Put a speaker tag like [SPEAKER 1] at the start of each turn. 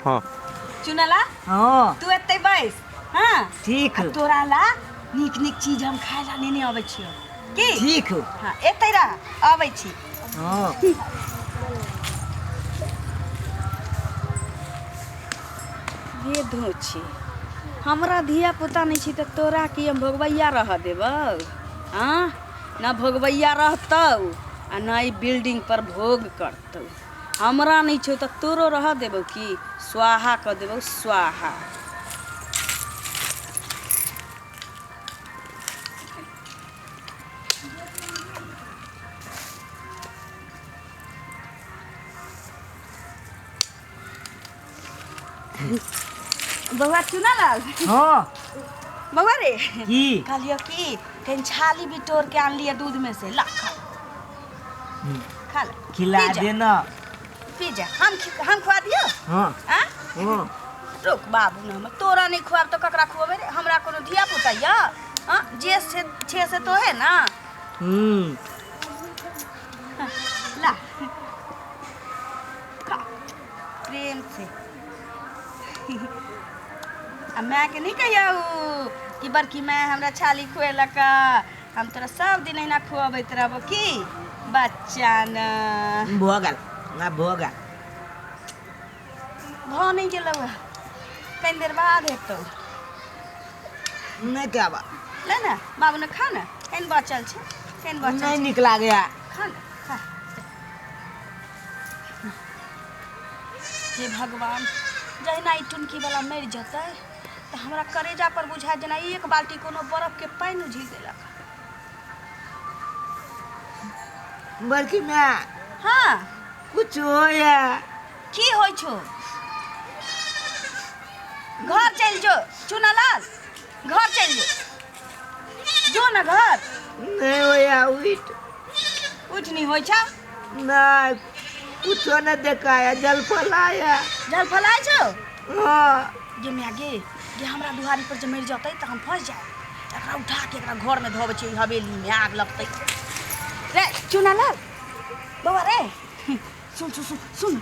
[SPEAKER 1] हाँ।
[SPEAKER 2] चुनला
[SPEAKER 3] हाँ।
[SPEAKER 2] तू एते बैस। हाँ,
[SPEAKER 3] ठीक।
[SPEAKER 2] आ तोरा ला नीक नीक चीज हम खाय ला नेने अबै छियौ की।
[SPEAKER 3] ठीक।
[SPEAKER 2] हाँ, एते रह, अबै छी।
[SPEAKER 3] हाँ।
[SPEAKER 2] ये धोची, हमरा धिया पुता नहीं छी तऽ तोरा की हम भोगबैया रह देबौ? हाँ न, भोगबैया रहतौ आ न ई बिल्डिंग पर भोग करतौ। हमरा नहि छौ तऽ तोरो रह देबौ की? स्वाहा कऽ देबौ स्वाहा। बौआ चुनालाल।
[SPEAKER 3] हाँ।
[SPEAKER 2] बौआ रे।
[SPEAKER 3] की?
[SPEAKER 2] कहलियो कि कनि छाली बिटोर के आनलियै दूध में से, ला खा, खा ले।
[SPEAKER 3] खिला
[SPEAKER 2] पी जा।
[SPEAKER 3] देना।
[SPEAKER 2] पी जा। हम खुआ दियौ?
[SPEAKER 3] हाँ।
[SPEAKER 2] आ
[SPEAKER 3] हाँ।
[SPEAKER 2] रुक बाबू ने, हम तोरा नहीं खुआब तो ककरा खुएबै रे? हमरा कोनो धिया पुता यऽ? हाँ, जे से छे से तो है ना। ला खा प्रेम से। आ मायके नहीं कहियौ कि बड़की माय हमरा छाली खुएलक। हम तोरा सब दिन अहिना खुअबैत रहबो की बच्चा न।
[SPEAKER 3] भऽ गेल ना, भऽ गेल।
[SPEAKER 2] भऽ नहीं गेलौ हँ, कनि देर बाद हेतौ।
[SPEAKER 3] नहि खायब।
[SPEAKER 2] ले ने बाबू ने, खा ने, कनि बचल छै, कनि बचल
[SPEAKER 3] नहि
[SPEAKER 2] छै।
[SPEAKER 3] नीक लागैया।
[SPEAKER 2] खा ने, खा। हे भगवान, जहिना ई टुनकी वाला मरि जेतै तऽ हमरा करेजा पर बुझाय जेना एक बाल्टी कोनो बर्फ के पानि उझिल देलक।
[SPEAKER 3] बड़की माय।
[SPEAKER 2] हाँ।
[SPEAKER 3] कुछ होया।
[SPEAKER 2] की होइ छौ? घर चलि जो चुनालाल, घर चलि जो, जो ना घर।
[SPEAKER 3] नहि होया उठि।
[SPEAKER 2] उठ नहीं होइ छौ?
[SPEAKER 3] नहि, कुछो नहि देखाया, जल फलाया।
[SPEAKER 2] जल फलाय छौ?
[SPEAKER 3] हाँ।
[SPEAKER 2] गे माय गे, गे हमरा दुआरी पर जे मरि जतै तऽ हम फँसि जायब। एकरा उठा के एकरा घरमे धोबै छियै, हवेलीमे आग लगतै। रे चुनालाल बौआ रे, सुन सुन सुन सुन।